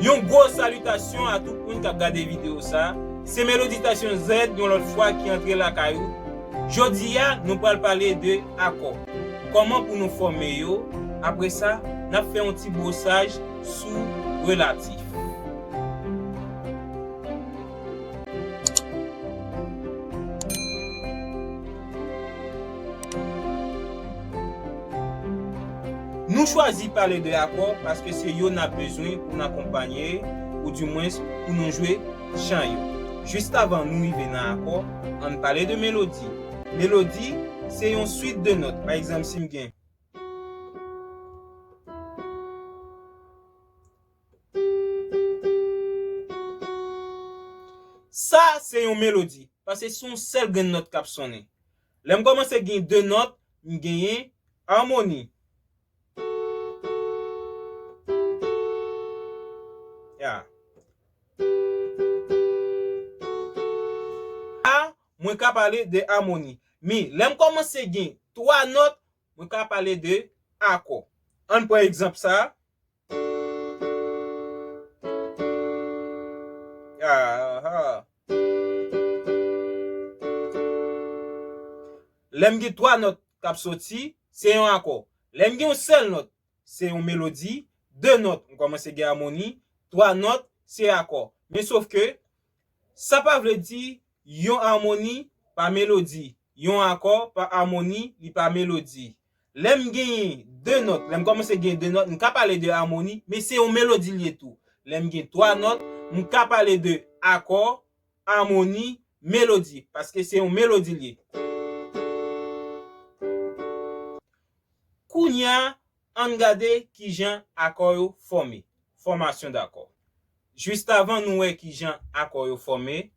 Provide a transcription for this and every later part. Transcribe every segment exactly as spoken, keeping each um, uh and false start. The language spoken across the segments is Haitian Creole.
Yon gwo salitasyon a tout moun k ap gade videyo sa. Se Meloditasyon Z yon lòt fwa ki antre lakay ou. Jodi a, nou pral pale de akò. Kòman pou nou fòme yo. Apre sa, n ap fè yon ti bwosaj sou relatif. Nou chwazi pale de akò paske se yo n ap bezwen pou n akonpanye, oudimwens pou nou jwe chan yo. Jis avan nou rive nan akò, ann pale de melodi. Melodi, se yon swit de nòt. Pa egzanp, si m gen Sa se yon melodi, paske se yon sèl grenn nòt k ap sonnen. Lè m kòmanse gen de nòt, m genyen amoni. Ya. A, mwen ka pale de amoni. Men, lè m kòmanse gen twa nòt, mwen ka pale de akò. Ann pran egzanp sa. Aha. Lè m gen twa nòt k ap soti, se yon akò. Lè m gen yon sèl nòt, se yon melodi. De nòt, m kòmanse gen amoni. Twa nòt, se akò. Men sof ke, sa pa vle di yon amoni pa melodi, yon akò pa amoni, li pa melodi. Lè m genyen de nòt, lè m kòmanse gen de nòt, m ka pale de amoni, men se yon melodi l ye tou. Lè m gen twa nòt, m ka pale de akò, amoni, melodi, paske se yon melodi l ye. Kounye a, ann gade kijan akò yo fòme. Fòmasyon dakò. Jis avan nou wè kijan akò yo fòme,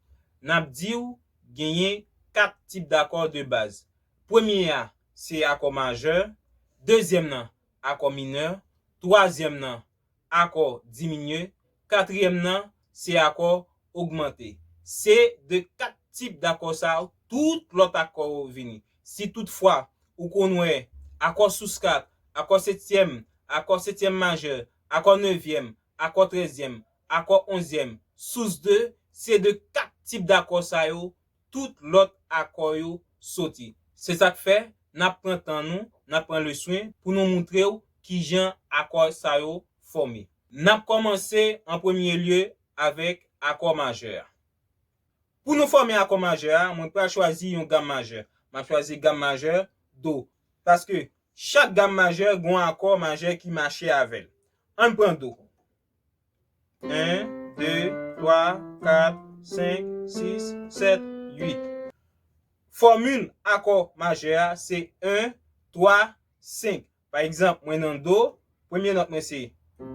n ap di w genyen kat tip dakò de baz. Premye a, se akò majè. Dezyèm nan, akò minè. Twazyèm nan, akò diminye. Katriyèm nan, se akò ogmante. Se de kat tip dakò sa yo, tout lòt akò yo vini. Si toutfwa ou konn wè akò sous kat, akò setyèm, akò setyèm majè, akò nevyèm, akò trèzyèm, akò onzyèm, sous de, se de kat tip dakò sa yo, tout lòt akò yo soti. Se sa k fè, n ap pran tan nou, n ap pran leswen pou nou moutre w kijan akò sa yo fòme. N ap kòmanse an premye lye avèk akò majè a. Pou nou fòme akò majè a, mwen pral chwazi yon gam majè. M ap chwazi gam majè, do. Paske chak gam majè gen yon akò majè ki mache avè l. Ann pran do. En, de, twa, kat, senk, sis, sèt, uit. Fòmil akò majè a se en, twa, senk. Pa egzanp, mwen nan do, premye nòt mwen se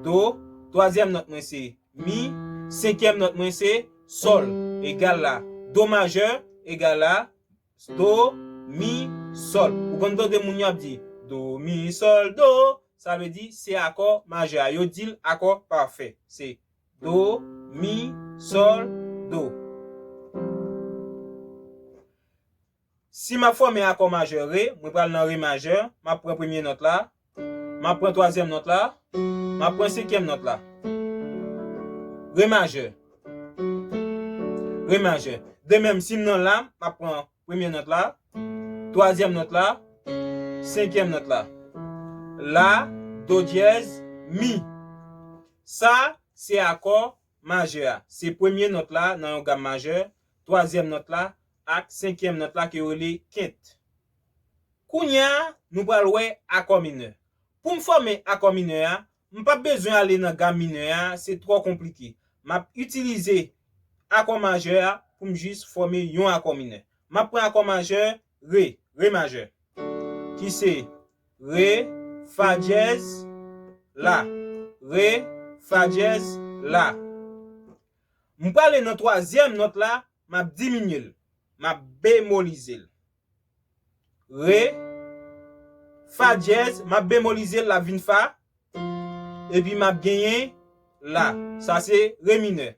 do, twazyèm nòt mwen se mi, senkyèm nòt mwen se sòl, egal la. Do majè egal la do, mi, sòl. Ou konn tande moun yo ap di do, mi, sòl, do. Sa vle di se akò majè a. Yo di l akò pafè. Se do, mi, sòl, do. Si m ap fòme akò majè re, mwen pral nan re majè, m ap pran premye nòt la, m ap pran twazyèm nòt la, m ap pran senkyèm nòt la. Re majè. Re majè. De menm, si m nan la, m ap pran premye nòt la, twazyèm nòt la, senkyèm nòt la. La, do dyèz, mi. Sa, se akò majè a. Se premye nòt la nan yon gam majè, twazyèm nòt la, ak senkyèm nòt la ke yo rele kent. Kounye a, nou pral wè akò minè. Pou m fòme akò minè a, m p ap bezwen ale nan gam minè a, se twò konplike. M ap itilize akò majè a pou m jis fòme yon akò minè. M ap pran akò majè re, re majè, ki se re, fa dyèz, la, re, fa dyèz, la. M prale nan twazyèm nòt la, m ap diminye l, m ap bemolize l. Re, fa dyèz, m ap bemolize l, l ap vin fa, epi m ap genyen la. Sa se re minè.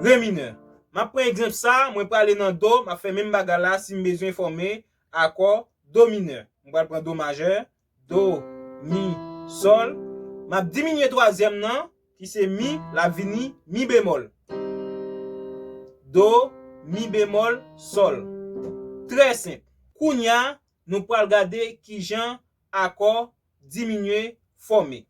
Re minè. M ap pran egzanp sa, mwen prale nan do, m ap fè menm bagay la si m bezwen fòme akò do minè. M pral pran do majè, do, mi, sòl, M ap diminye twazyèm nan, ki se mi, l ap vini mi bemòl. Do, mi bemòl, sòl. Trè senp. Kounye a, nou pral gade kijan akò diminye fòme.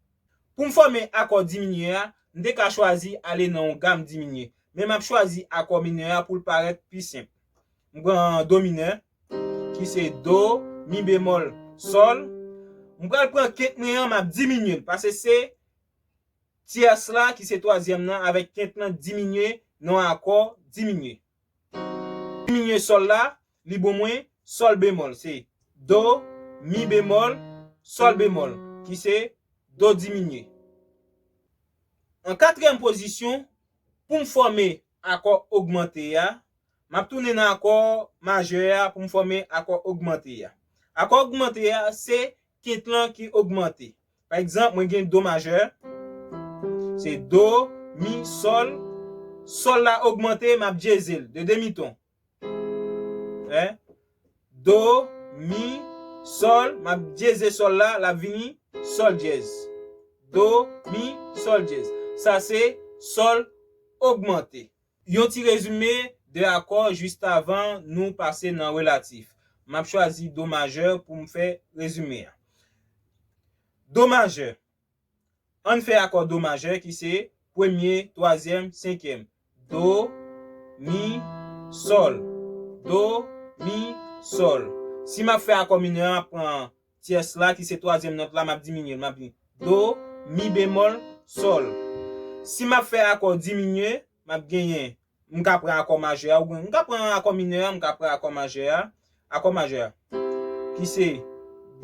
Pou m fòme akò diminye a, m te ka chwazi ale nan yon gam diminye. Men m ap chwazi akò minè a pou l parèt pi senp. M pran do minè, ki se do, mi bemòl, sòl. M pral pran kent mwen an, m ap diminye l, paske se tyès la, ki se twazyèm nan, avèk kent lan diminye nan akò diminye. Diminye sòl la, li bon mwen sòl bemòl. Se do, mi bemòl, sòl bemòl, ki se do diminye. An katriyèm pozisyon, pou m fòme akò ogmante a, m ap tounen nan akò majè a pou m fòme akò ogmante a. Akò ogmante a, se kent lan ki ogmante. Pa egzanp, mwen gen do majè, se do, mi, sòl. Sòl la ogmante, m ap dyeze l de demiton. Hein? Do, mi, sòl, m ap dyeze sòl la, l ap vini sòl dyèz. Do, mi, sòl dyèz. Sa se sòl ogmante. Yon ti rezime de akò jis avan nou pase nan relatif. M ap chwazi do majè pou m fè rezime a. Do majè. Ann fè akò do majè ki se premye, twazyèm, senkyèm. Do, mi, sòl. Do, mi, sòl. Si m ap fè akò minè a, m ap pran tyès la ki se twazyèm nòt la, m ap diminye l. M ap di do, mi bemòl, sòl. Si m ap fè akò diminye, m ap genyen, m ka pran akò majè a, oubyen m ka pran akò minè a, m ka pran akò majè a, akò majè a, ki se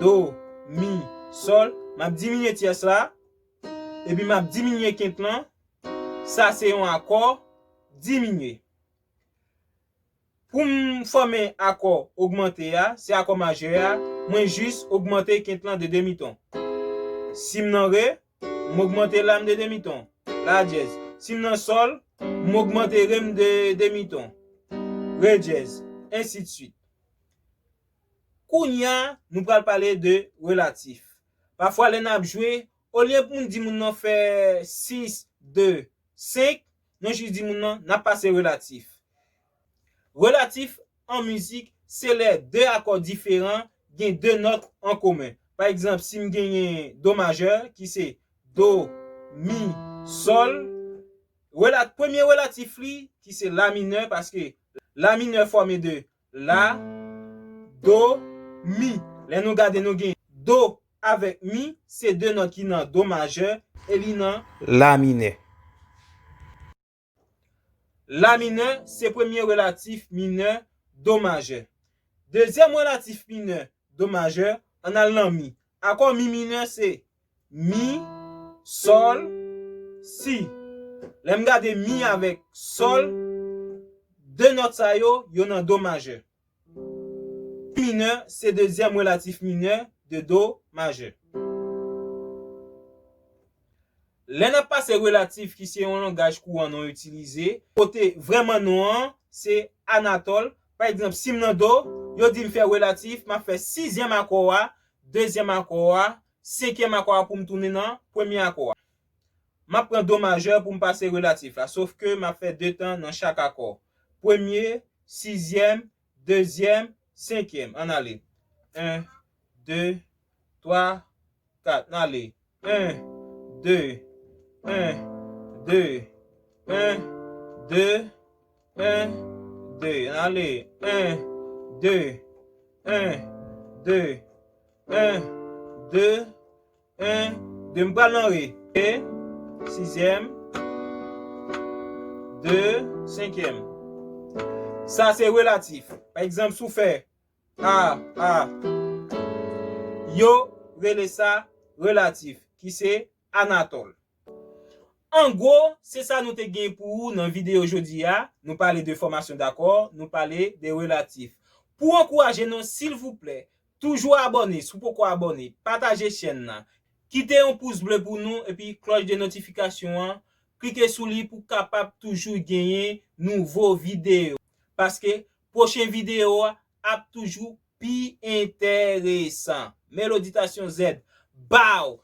do, mi, sòl. M ap diminye tyès la, epi m ap diminye kent lan. Sa se yon akò diminye. Pou m fòme akò ogmante a, se akò majè a, mwen jis ogmante kent lan de demiton. Si m nan re, m ogmante la m de demiton, la dyèz. Si m nan sòl, m ogmante re m de demiton, re dyèz, ensidswit. Kounye a, nou pral pale de relatif. Pafwa, lè n ap jwe, olye pou n di moun nan fè sis, de, senk, nou jis di moun nan, n ap pase relatif. Relatif an mizik, se lè de akò diferan gen de nòt an komen. Pa egzanp, si m genyen do majè, ki se do, mi, sòl, rela-, premye relatif li, ki se la minè, paske la minè fòme de la, do, mi. Lè nou gade, nou gen do avèk mi, se de nòt ki nan do majè, e li nan la minè. La minè, se premye relatif minè do majè. Dezyèm relatif minè do majè, ann al nan mi. Akò mi minè se mi, sòl, si. Lè m gade mi avèk sòl, de nòt sa yo, yo nan do majè. Minè se dezyèm relatif minè de do majè. Lè n ap pase relatif ki se yon langaj kouran nou itilize, kote vrèman non an se Anatòl. Pa egzanp, si m nan do, yo di m fè relatif, m ap fè sizyèm akò a, dezyèm akò a, senkyèm akò a pou m tounen nan premye akò a. M ap pran do majè pou m pase relatif la, sof ke m ap fè de tan nan chak akò. Premye, sizyèm, dezyèm, senkyèm. Ann ale. En, de, twa, kat. N ale. En, de, en, de, en, de, en, de. N ale. En, de, en, de, en, de, en, de. M pral nan re. E, sizyèm, de, senkyèm. Sa se relatif. Pa egzanp, si w fè a, a. Yo rele sa relatif, ki se Anatòl. An gwo, se sa nou te gen pou ou nan videyo jodi a. Nou pale de fòmasyon dakò, nou pale de relatif. Pou ankouraje nou, silvouplè, toujou abòne, si w poko abòne, pataje chèn nan, kite yon pous ble pou nou, epi klòch de notifikasyon an, klike sou li pou w kapab toujou genyen nouvo videyo. Paske pwochen videyo a ap toujou pi enteresan. Meloditasyon Z, baw!